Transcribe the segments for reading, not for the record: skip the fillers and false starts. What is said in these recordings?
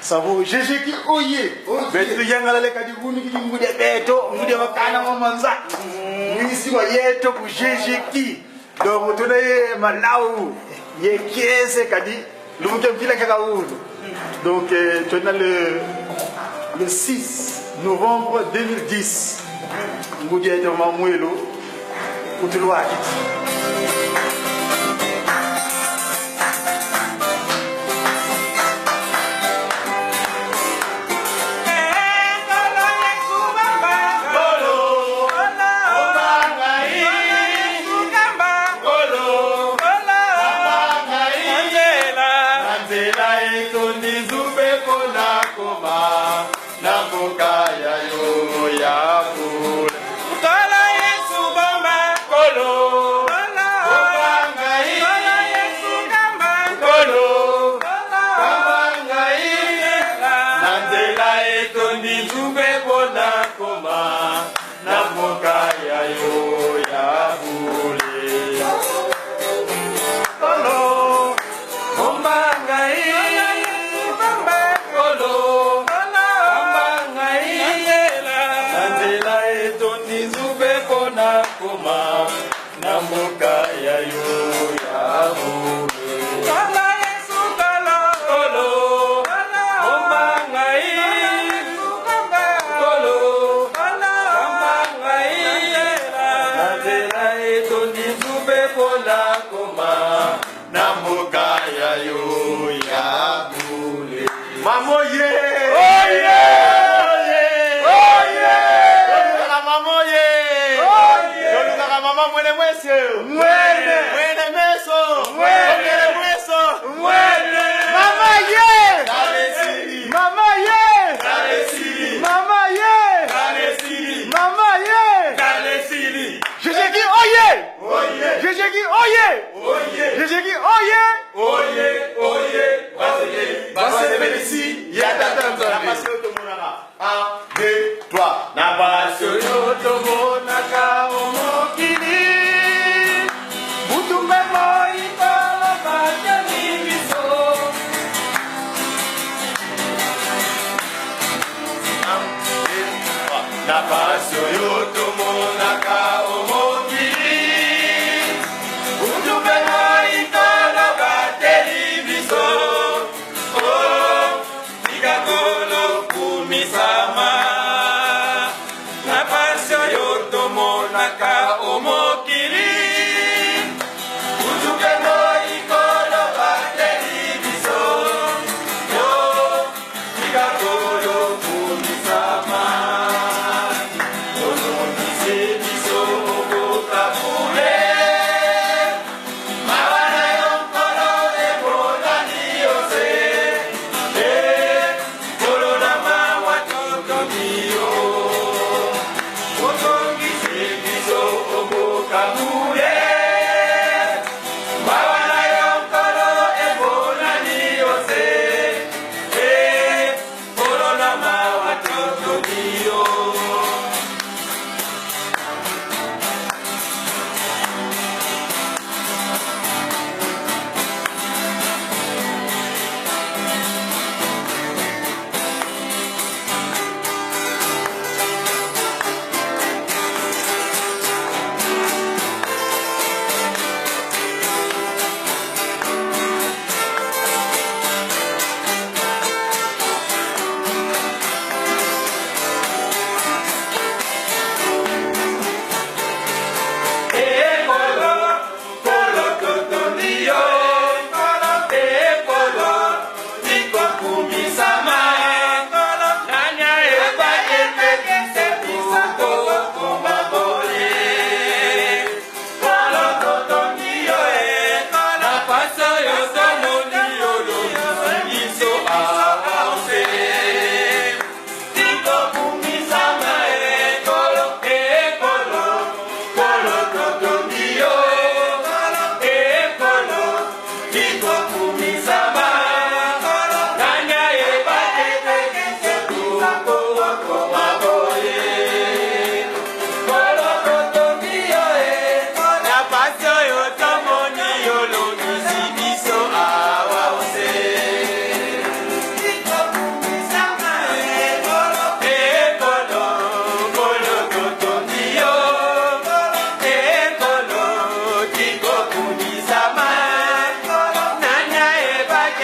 Sabu jejeki oye betu yangalale kadi wuni kidi ngude beto ngude makana mamanza ngisi wa yeto ku jejeki donc tuna ye malau ye kiese kadi lumuke mpila kaka ulu. Donc tuna le 6 novembre 2010 ngude yeto mamwelo kutulwakiti. Mwene. Mwene meso. Mwene. Mwene meso. Mwene. Mama ye. Mama ye. Mama ye. Mama ye. Jésus oye. Jésus oye. Jésus oye. Oye, oye, basepelisi ya tata Nzambe. 1, 2, 3. Na pasi oyo tomonaka omokili, butumba moi kolo bateli biso. 1, 2, 3. Na pasi oyo tomonaka omokili, butumba moi kolo bateli biso. Oh,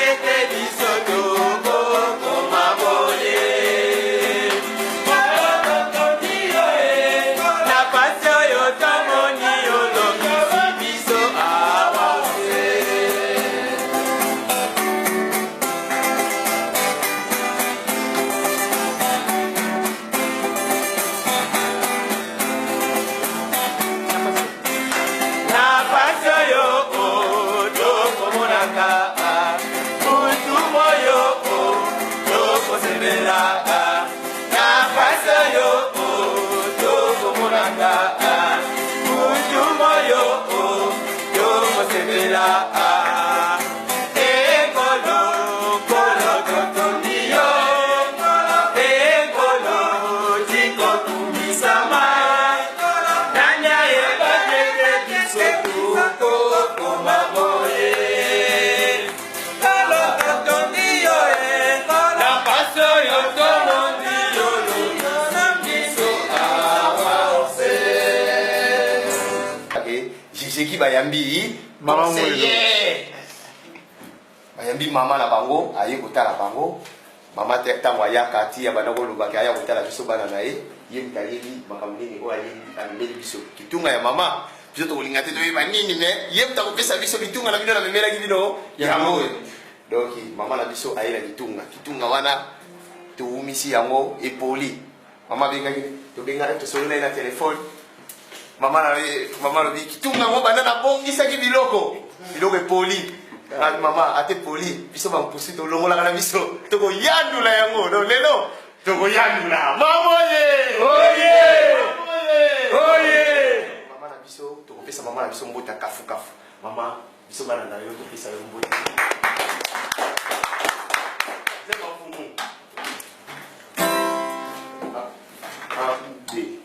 ete biso tokokoma boye. Totondi yo e, na pasi oyo tomoni olongisi biso awa se. Na pasi oyo tokomonaka, butu moyo tokosepelaka. Na pasi oyo tokomonaka, butu moyo tokosepelaka. Ekolo, kolo totondi yo, ekolo tikokumisama. Nani ayebaki ete biso tokokoma boye? Kolo totondi yo e, na pasi oyo tomoni olongisi biso awa se. Jijeki bayambi Mama conseiller. Bayambi mama na bango, aye kotala bango. Mama te ntango ayaka ti ya banda kolobaki aya kotala biso bana na ye, ye moto ayebi makambo nini oyo ayebi amemeli biso kitunga ya mama. Biso tokolinga te toyeba nini, me ye moto akopesa biso bitunga na bino namemelaki bino yango oyo. Donc mama na biso aye na kitunga, kitunga wana towumisi yango epoli. Mama abengaki, tobengaki, tosololaki na telefone. Mama na mama alobi kitunga yango banda nabongisaki biloko, biloko epoli. Ah, mama ate poli, biso bampusi tolongolaka na biso tokoyandula yango. Donc lelo tokoyandula. Mama oye! Oye! Mama oye! Oye! Mama na biso, tokopesa mama na biso mbote ya kafukafu. Mama biso bana na yo topesa yo mbote. Nzembo ya mfumu. A, B.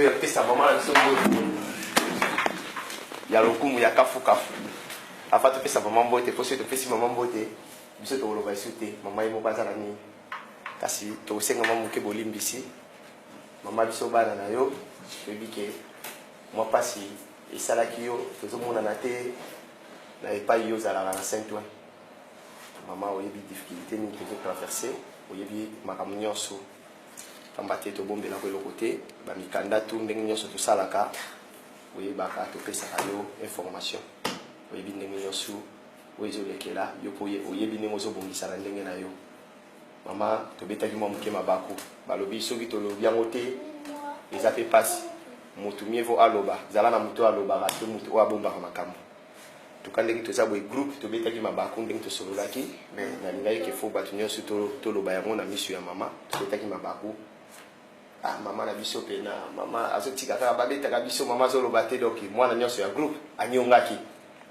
Toyopesa mama na biso mbote ya lokumu ya kafukafu. Afa topesa mama mbote, mpo soki topesi mama mbote, biso tokoloba esu te. Mama ye moko aza na nini, kasi tokosenga mwa moke bolimbisi. Mama, biso bana na yo toyebi ke mwa mpasi esalaki yo, tozomonana te na epai yo ozalaka na Saint Ouen. Mama, oyebi difficulté nini tozotraverse, oyebi makambo nyonso, pamba te tobombelaka eloko te. Bamikanda tu ndenge nyonso tosalaka, oyebaka, topesaka yo information. Oyebi ndenge nyonso oyo ezolekela yo, mpo oyebi ndenge ozobongisa na ndenge na yo. Mama, tobetaki mwa moke mabaku, balobi soki tolobi yango te eza mpe mpasi. Motu mievo aloba, zala na motu oyo alobaka te, motu oyo abombaka makambo. Tuka ndenge toza boye, groupe tobetaki mabaku ndenge tosololaki, mais nalingaki ke fo bato nyonso toloba yango na miso ya mama. Tobetaki mabaku. Ah, mama na biso mpe na mama azotika kaka babetaka biso, mama azoloba te. Donc mwana nyonso ya groupe anyongaki.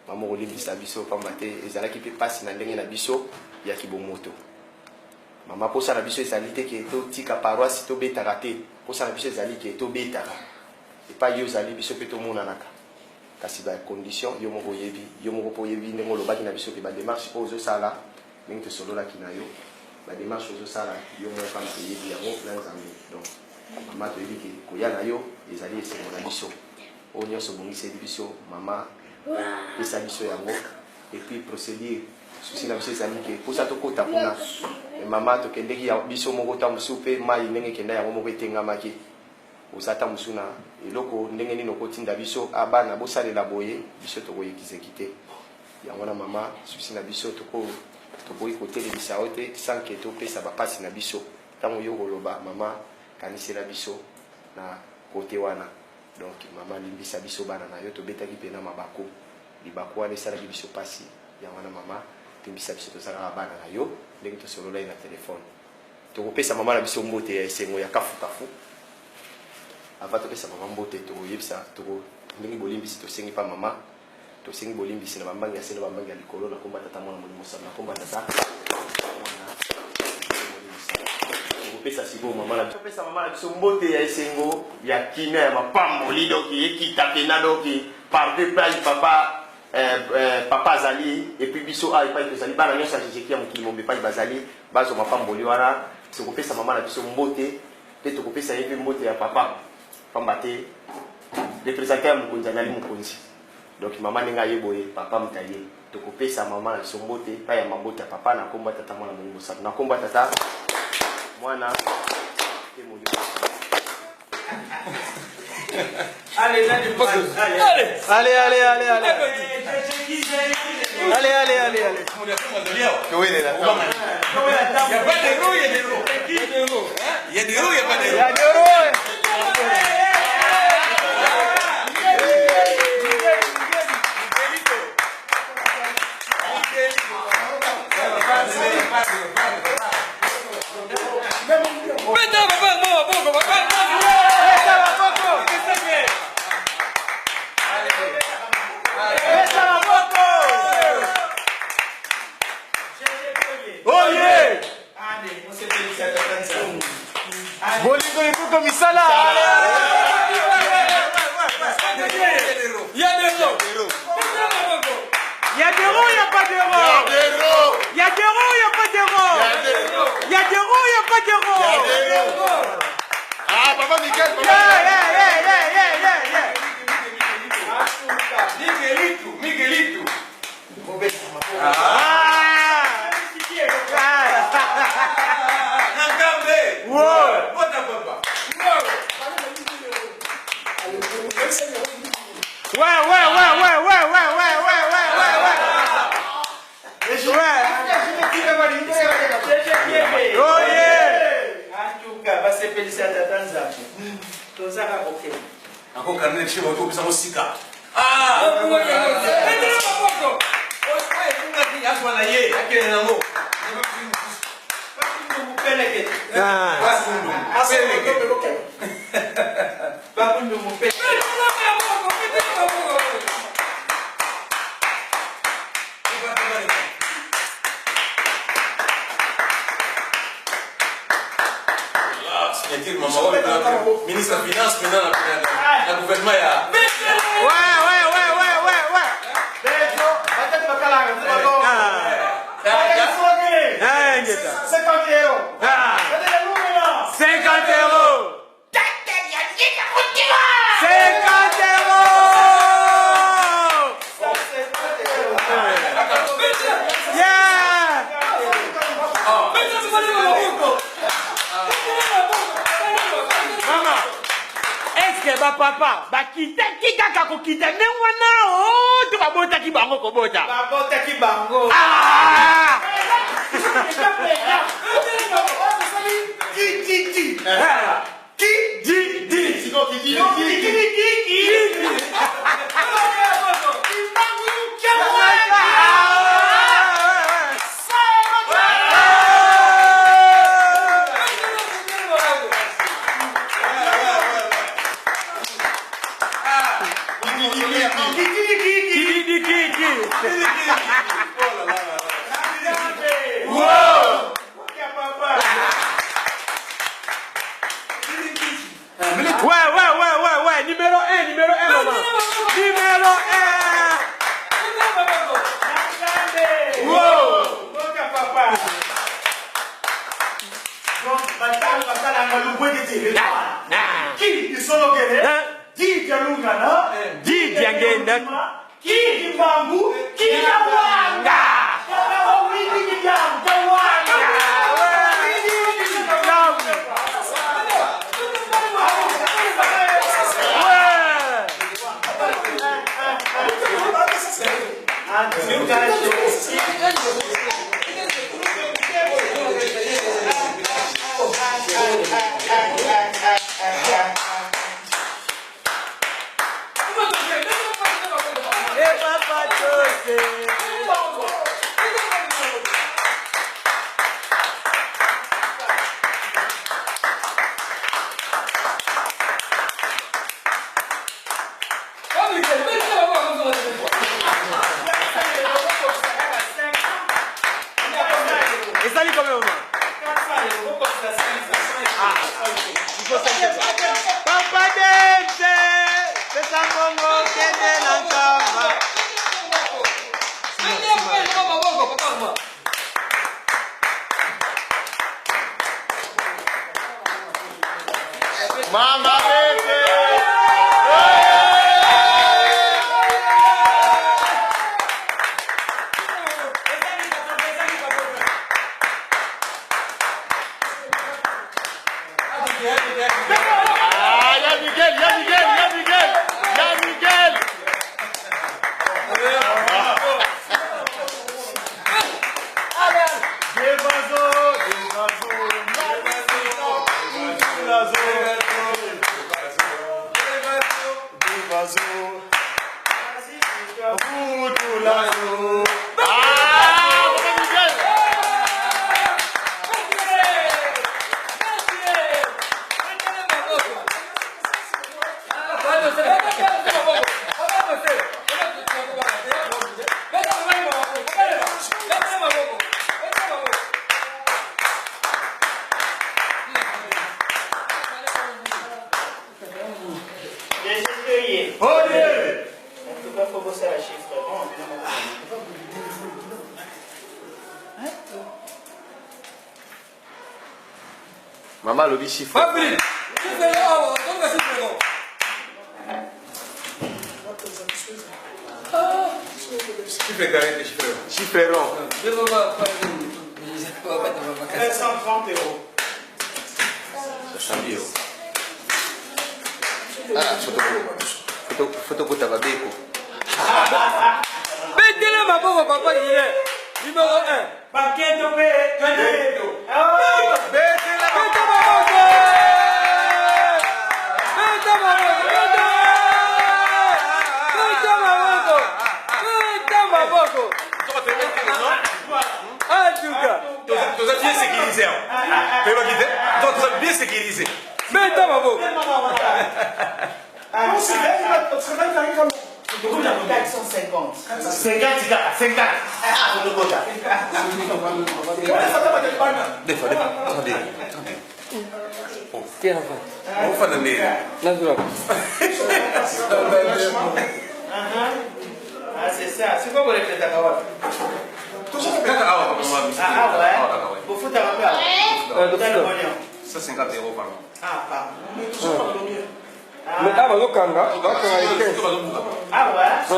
Mama, okolimbisa biso, pamba te ezalaki mpe mpasi na ndenge na biso ya kibomoto. Mama, posa na biso ezali te ke totika paroisse tobetaka te. Posa na biso ezali ke tobetaka epai yo ozali, biso mpe tomonanaka, kasi bacondition yo moko oyebi, yo moko mpo oyebi ndenge olobaki na biso ke badémarche oyo ozosala, ndenge tosololaki na yo, badémarche ozosala, yo moko kama oyebi yango na Nzambe. Donc mama, toyebi ke koya na yo ezali esengo na biso. Oyo nyonso obongiseli biso, mama, pesa biso yango. Et puis procédure, souci na biso ezali ke mposa tokɔta kuna. Me mama, tokendeki ya biso moko, ta mosusu mpe mai ndenge ekenda yango moko etengamaki. Oza ta mosusu na eloko ndenge nini okotinda biso, a bana bosalela boye, biso tokoyekizeki te yango wana. Mama, souci na biso, tokoki kotelemisa yo te sans ke topesa bapasi na biso. Ntango yo koloba, mama, kanisela biso na kote wana. Donc mama, limbisa biso bana na yo, tobetaki mpena mabaku. Libaku wana esalaki biso mpasi yango wana. Mama, limbisa biso, toza kaka bana na yo. Ndenge tosolola ye na telefone, tokopesa mama na biso mbote ya esengo ya kafukafu. Avant topesa mama mbote, tokoyebisa toko ndenge bolimbisi tosengi pa mama. Tosengi bolimbisi na bambangi ya se na bambangi ya likolo, na komba Tata, Mwana, Molimo Santo, na komba Tata, Mwana, Molimo Santo. Tokopesa sikoyo mama na biso, topesa mama na biso mbote ya esengo, ya kimia, ya mapamboli. Donc ekita pena, donc par deux plage papa, papa azali, et puis biso awa epai tozali, bana nyonso ya Jejeki ya mokili mombe epai bazali, bazwa mapamboli wana. Tokopesa mama na biso mbote mpe tokopesa ye mpe mbote ya papa, pamba te représentant ya mokonzi azali mokonzi. Donc mama, ndenge aye boye, papa moto aye. Tokopesa mama na biso mbote epai ya mabota ya papa, na kombo ya Tata, Mwana, Molimo Santo, na kombo ya Tata, Mwana mpe Molimo. Allez, allez, allez. Allez, allez, allez, allez. Allez, allez, allez, allez. Towelela. Il n'y a pas de roues, il y a des roues. Il y a des roues, il n'y a pas de Il y a roues. des roues. Beta papa, maboko, papa. Beta maboko. Beta maboko. Oye! Bolingo ekuko misala. Il y a des roues. Beta maboko. Il y a des roues, il n'y a pas de roues. Il y a des roues, il n'y a pas de roues. Il y a des roues, il n'y a pas de roues. Ah, papa Michael, papa. Yeah. Miguelito, Miguelito. Ah! Nangambe. Wow. Bota papa. Ouais. Oh yeah. Antuka basepelisa tata Nzambe, tozaka kokende. Akokarne biso bakopesa mosika. Beta maboko. Oyo efungaki azwa na ye akende nango. Mupeleke. Ah. Peleke. Bakundu mupeleke. Beta maboko. Beta maboko. Signature mama oyo ministre ya finance mpena na Déplacement ya. Ouais, ouais, ouais, ouais, ouais, ouais. Beto, batati bakalanga, Ah. Ah, ngeta. 50 euros. Ah. 50 euros. 50 euros. Yeah. Mama, est-ce que bapapa bakitaki kaka kokita nde wana o to babotaki bango kobota? Babotaki bango. Ah! Ki, ki, ki. Ah! Ki, Di, di. Sikoyo ki, ki, ki. Ki, ki, ki. Ki, di, ki, ki. Ouais, ouais, ouais, ouais, ouais. Numéro 1, numéro 1, maman. Numéro 1. Wow. Ah. Ki, isolokele. Hein? Di, dialungana. Di, diangenda. Ki, dimbangu. Ki, Nga. Ouais. Eh, papa, José. Ezali combien, maman? Papa Dente, pesa mbongo kende na nkamba. Mama Bete. Ah, ya Miguel, ya Miguel, ya Miguel, ya Miguel. Ah, Papa Miguel. En tout cas, faut bosser la chiffre. Bon, Mama alobi chiffre. Fabri, chiffre awa, tonga chiffre ngo. Chiffre carré, chiffre rond. Chiffre rond. Bino ba 430 euros. 70 euros. Ah, photo photo kota babeko. Betele maboko papa ile. Numéro 1. Baketo pe, 20 euros. Beta maboko. Beta maboko. Beta. Beta maboko. Beta maboko. En tout cas, Toza bien sécurisé. Toyebaki te? Toza bien sécurisé. beta maboko. 450. 50 kaka, 50. Ah, tokota. Defa, defa. Attendez, attendez. Ofanda ndenge. Nazwa. Ah, c'est ça. C'est quoi vous répétez awa? Kaka awa papa mwa Ah, ah ouais. Bofutaka mpe awa. Tala boni. 150 euros par mois. Ah, par Mais awa bazokanga, bakanga le 15. Ah ouais? Ah,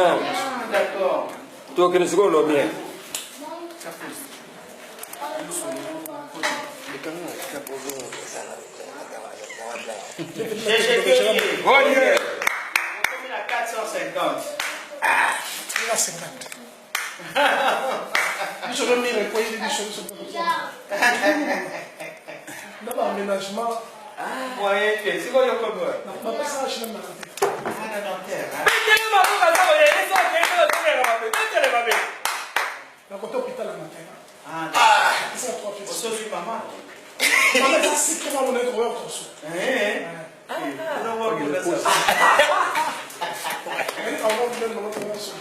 d'accord. Tokende sikoyo Lomien. GGK. Oye! Okomi na 450. Ah, 50. Biso mire ekweyeli biso biso na baaménagement. Moyen te. Sikoyo okomi wapi? Bapesaka chinam na te. Ah, na Nanterre. Betele maboko aza koya, esi akende bazongela mabe. Betele mabe. Na kote hôpital ya Nanterre. Ah, d'accord. Esaka trois pièces. Osozwi mama. Mama eza sikoma mona ekoya koso. Eh.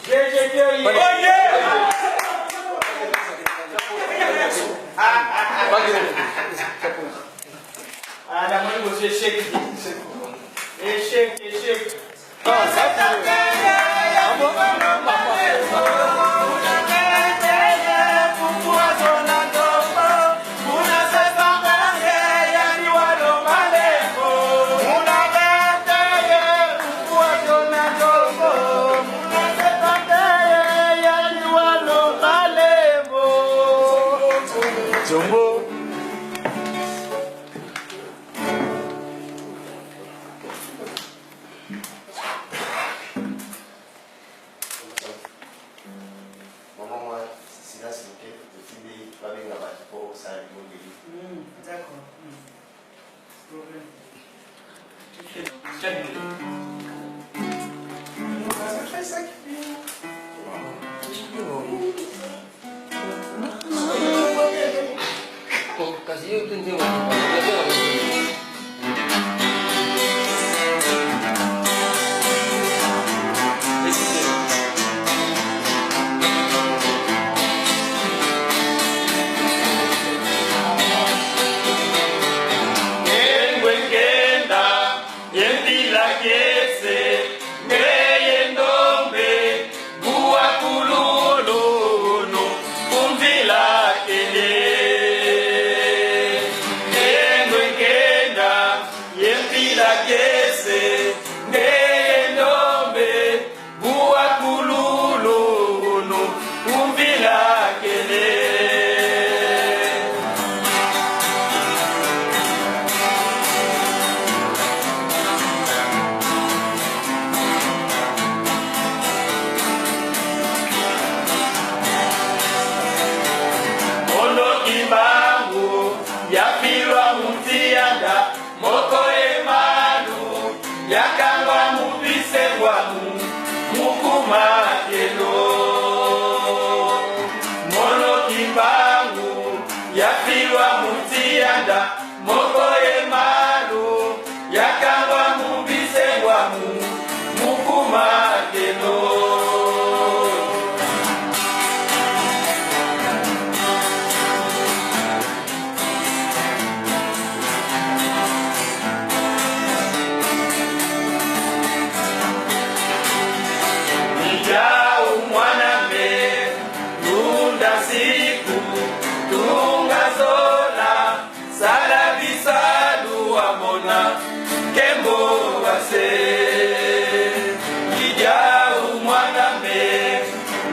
GGK. Oye! Ah, namoni bozwi échec. Échec, échec. Jombo. Mama mwa silence moke, totindi babenga bato mpo osala libondeli. D'accord. Problème. Kasi yo te nzembo. Ngengwengenda yembila kese ngeyendombe buwakululunu kumvila kele. Ngengwengenda yembila kese ngeyendombe buwakululunu kumvila kele. Mono kimbangu yapilwa mutianda moko emalu yakangwa mubisengwamu mukumakelo. Mono kimbangu yapilwa mutianda moko emalu yakangwa mubisengwamu mukumakelo. Njau mwaname lunda siku tunga zola sala bisalu amona kembo wase. Njau mwaname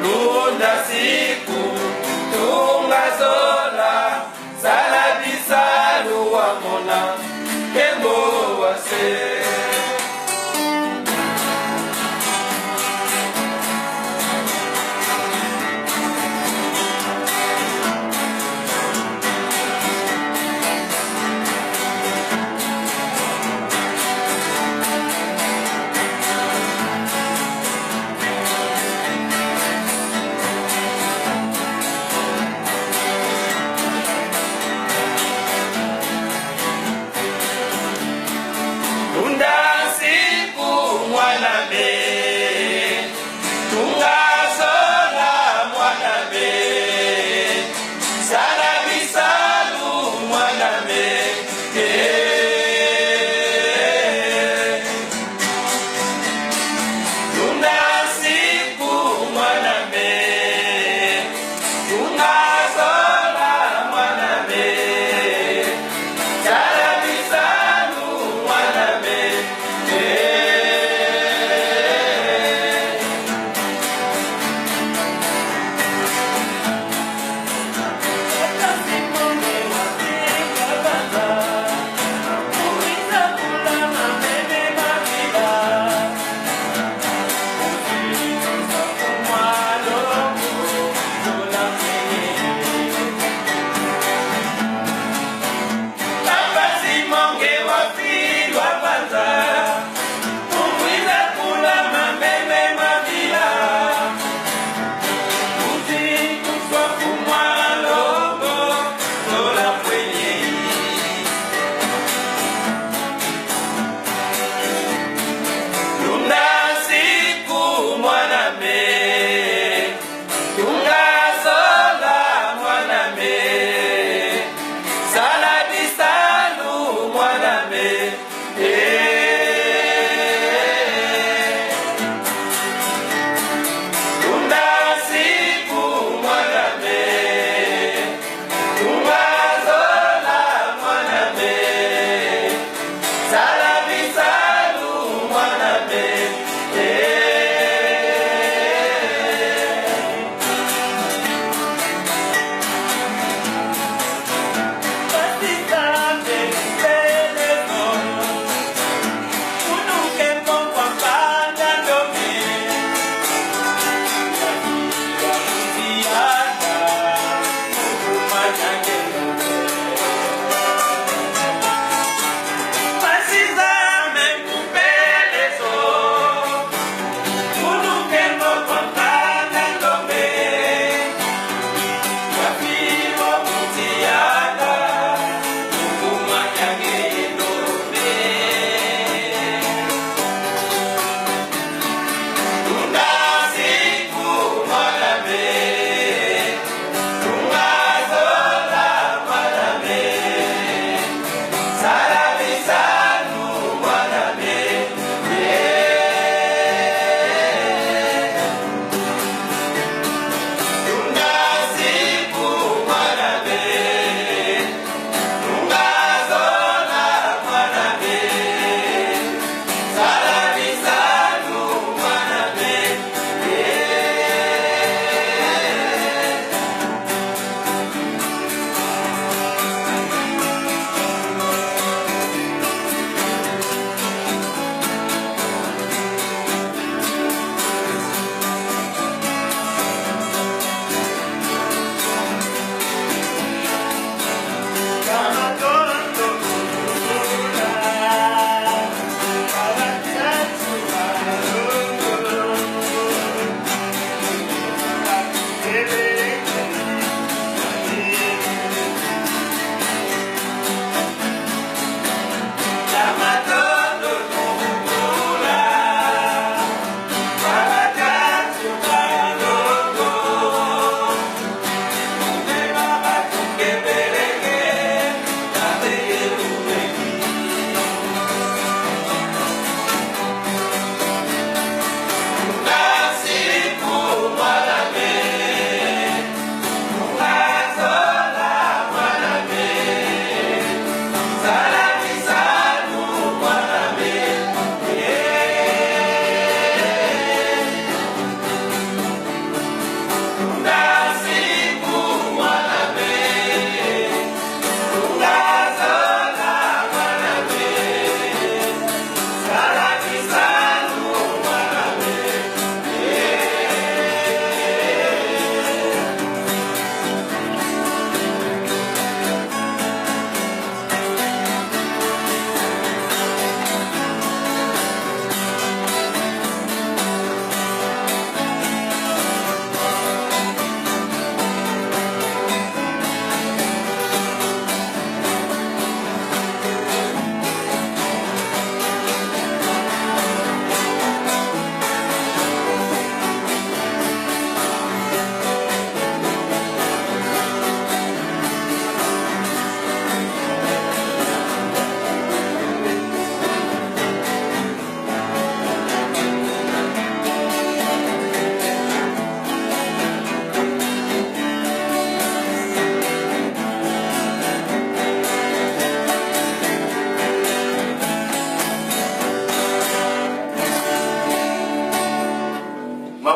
lunda siku tunga zola sala bisalu amona kembo wase. Tunda siku mwaname, tunga zola mwaname, sala bisalu mwaname, eh.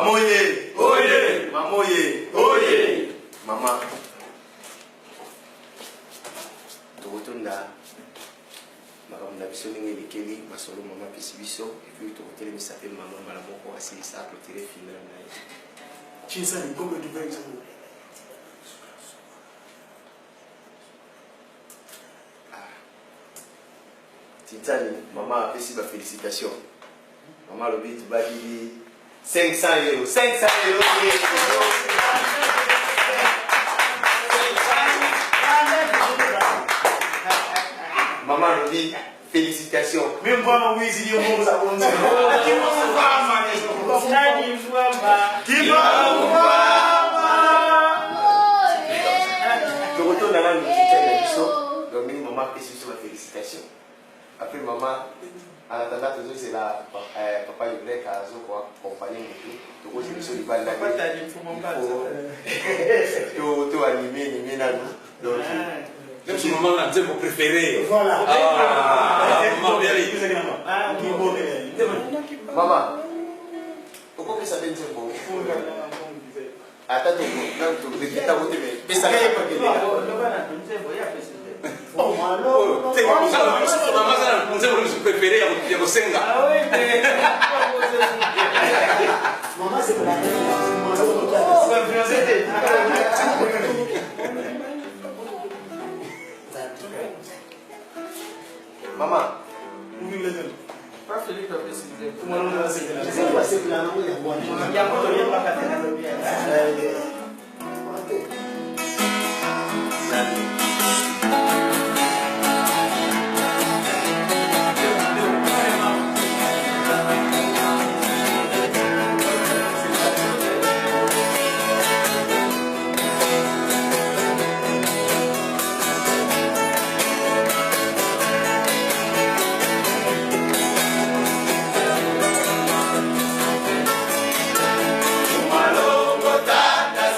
Mama oye. Oye. Mama oye. Oye. Mama. Tokotonda makambo na biso ndenge elekeli masolo mama apesi biso et puis tokotelemisa mpe mama mbala moko asilisa clôture final na ye. Chinsani, comme du vin, Titani, mama apesi ba félicitation. Mama alobi tobakili 500 euros. 500 euros. Mama alobi félicitation. Mimi mwana wizi yo mungu za kunzi. Tokotonda nanu titani na biso. Donc ndenge mama apesi biso ba félicitation. Après mama en attendant tozozela papa Yolek azokoaccompagne motu tokozela biso libanda to anime anime nanu donc Même si maman a nzembo préféré. Voilà. Ah, maman, bien. Mama okopesa mpe nzembo ata totango te pesaka Maman aza nzembo na biso préféré ya kosenga. Maman, c'est pour la mama Malongo tata.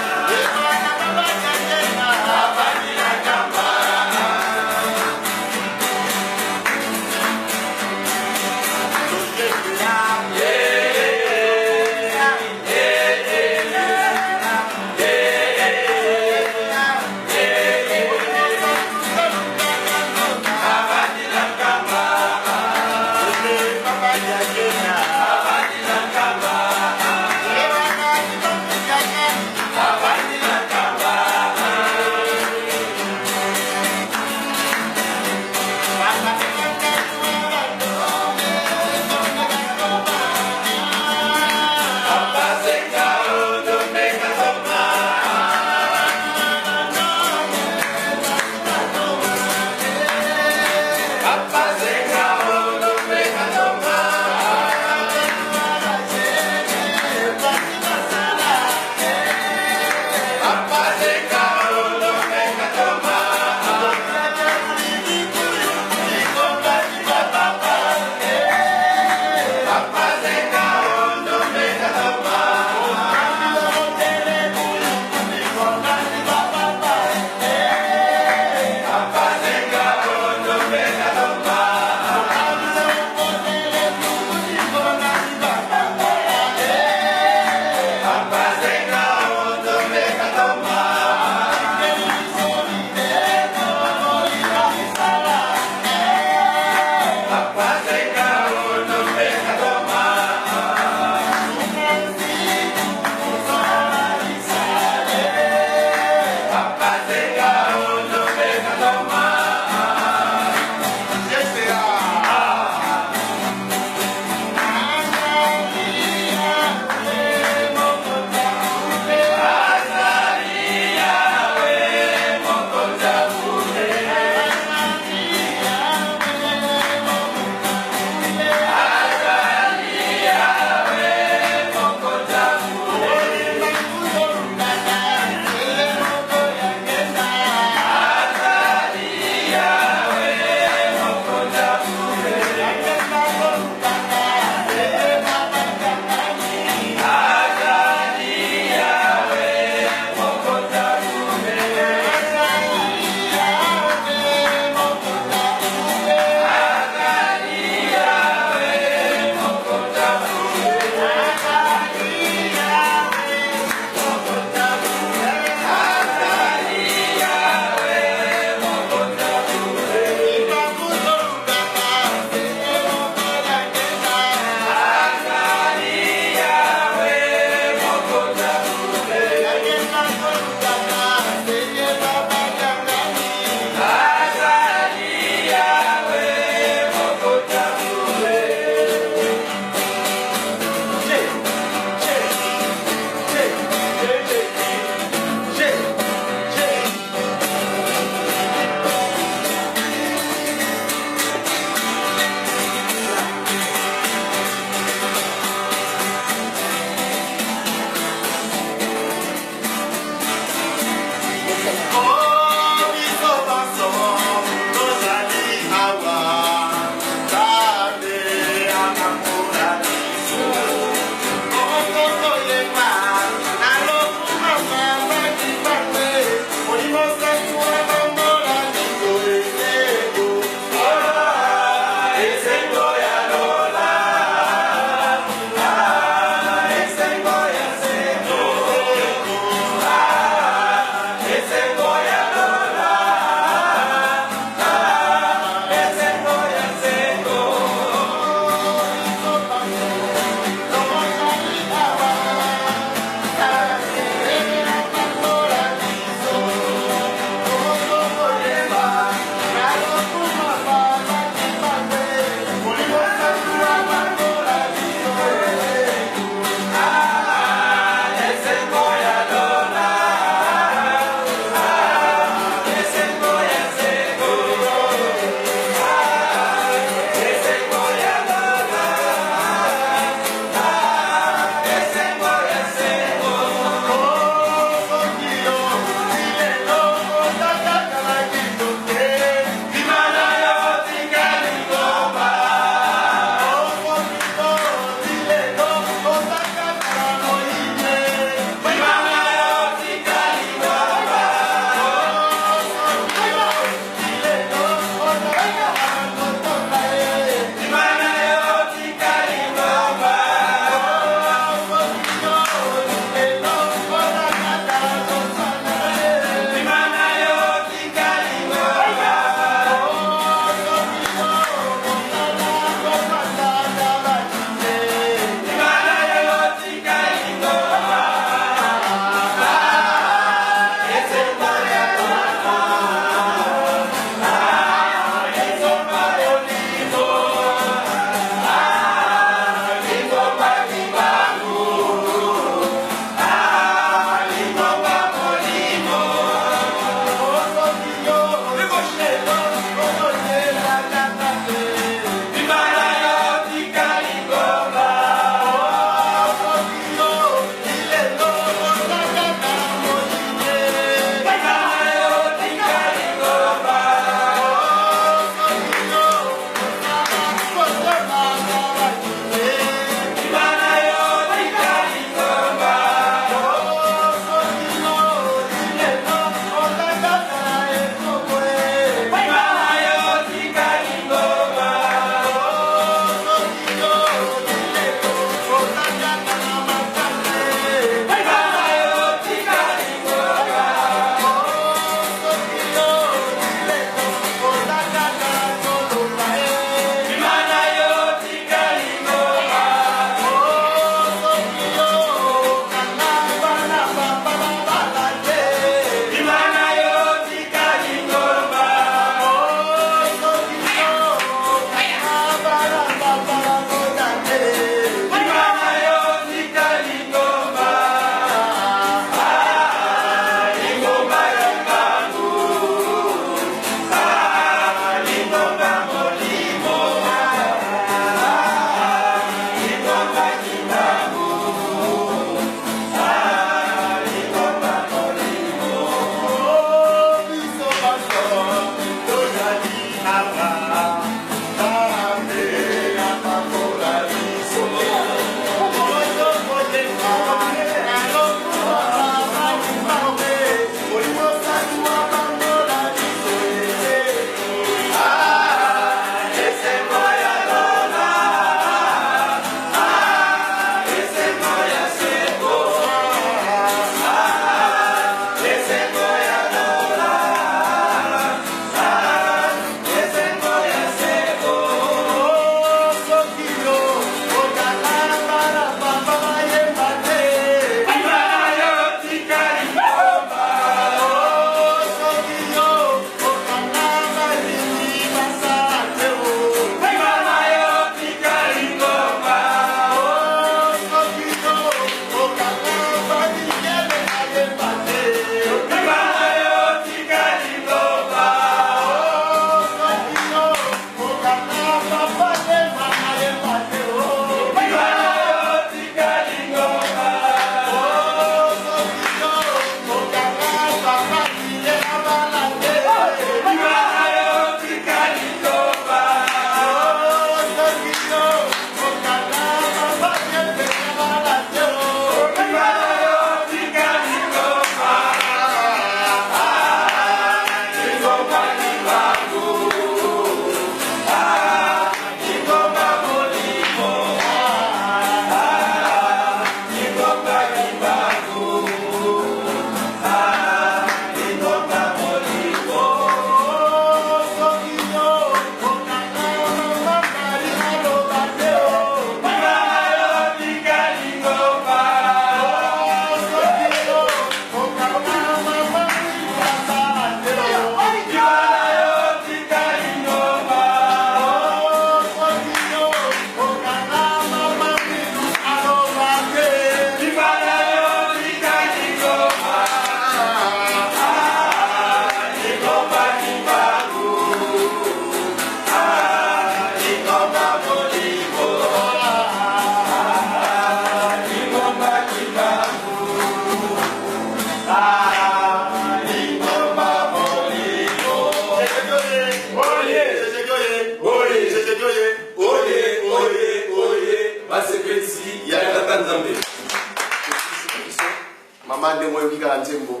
Mama ndenge oyoki kaka nzembo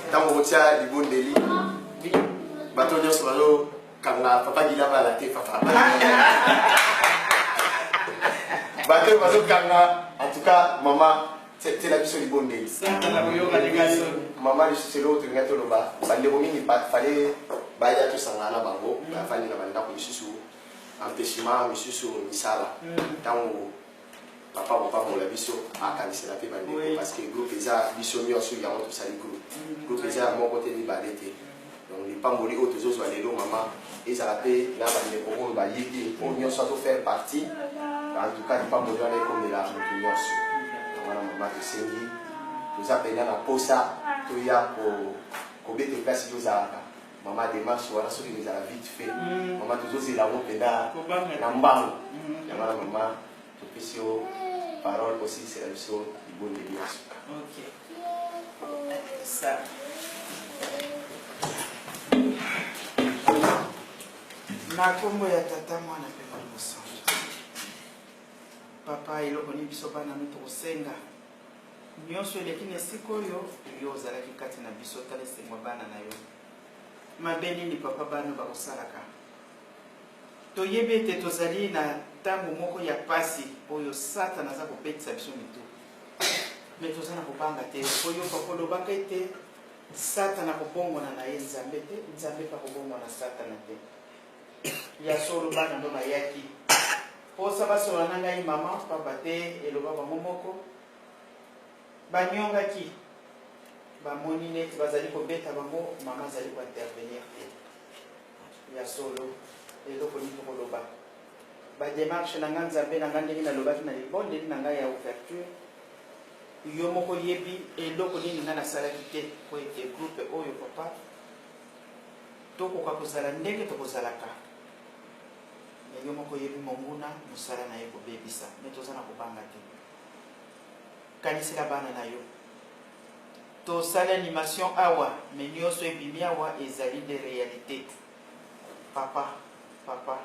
ntango okotia libondeli bato nyonso bazokanga papa gila bala te papa bato oyo bazokanga en tout cas mama tiela biso libondeli mama lisusu eloko tolinga toloba bandeko mingi fale baya tosangana na bango bafandi na bandako misusu empêchement misusu misala ntango Papa kopambola biso akanisela pe bandeko oui. parce que groupe eza biso nyonso yango tosali groupe mm. groupe eza ya moko te mibale te donc lipamboli oyo tozozwa lelo mama ezala mpe na bandeko oyo bayebi oyo nyonso azo faire partie en tout cas lipamboli wana ekomela moto nyonso wana mama tosengi toza mpenza na posa toya kobeta place tozalaka Mama demarche wana soki ezala vite fait mm. mama tozozela yango mpenza na mbangu mm. yango wana mama topesi yo parole osilisela biso libondeli ya suka okay. na nkombo ya tata mwana mpe molimo santu papa eloko nini biso bana no tokosenga Nionso eleki na esika oyo, yo ozalaki kati na biso, tala esengo ya bana na yo. Mabe nini papa bana bakosalaka? Toyebi ete tozali na tango moko ya pasi oyo satana aza kobetisa biso mitu. Mais toza na kobanga te, po yo papa olobaka ete satana akobongwana na ye Nzambe te, Nzambe pe akobongwana satana te. Ya solo bana ndo bayaki posa basolola na ngai mama pamba te eloba bango moko baniongaki bamoni neti bazali kobeta bango mama azali ko intervenir te ya solo eloko nini tokoloba ba demarche na ngai nzambe na ngai ndenge nalobaki na libondeli na ngai ya ouverture yo moko yebi eloko nini ngai nasalaki te po ete groupe oyo papa Tokoka kozala ndenge tokozalaka mais yo moko oyebi monguna mosala na ye kobebisa mais toza na kobanga te. Kanisela bana na yo. Tosali animation awa mais nioso ebimi awa ezali nde realite. Papa, papa.